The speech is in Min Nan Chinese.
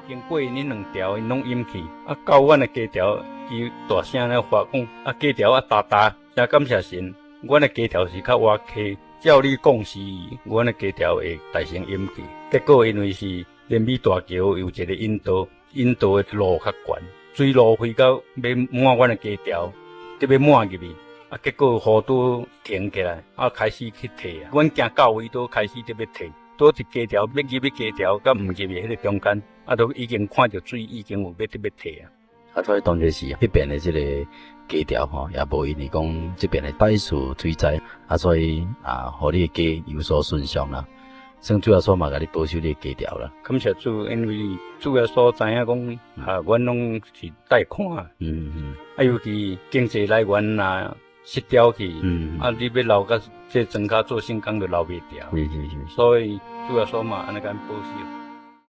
經過𪜶兩條，𪜶攏淹去。啊，到阮的家條，伊大聲咧發講，啊，家條啊焦焦，誠感謝神，阮的家條是較倚溪。照理講是，阮的家條會大成淹去。結果因為是連美大橋有一個引道，引道的路較懸，水路飛到欲滿阮的家條，得欲滿入去。啊，結果雨都停起來，啊，開始去退啊。阮行到位都開始得欲退，拄佇家條欲入去家條，佮毋入去彼個中間，啊，都已經看著水已經有欲得欲退啊。啊，所以當時是彼邊的這個家條吼，也無因為講這邊的歹事水災，啊，所以啊，予你的家有所損傷啦。算主耶穌嘛，共你保守你的家條啦。感謝主，因為主耶穌知影講，啊，阮攏是帶看，啊，尤其經濟來源啊失掉去，啊，你欲留甲這莊跤做聖工就留袂牢，所以主耶穌嘛按呢共阮保守。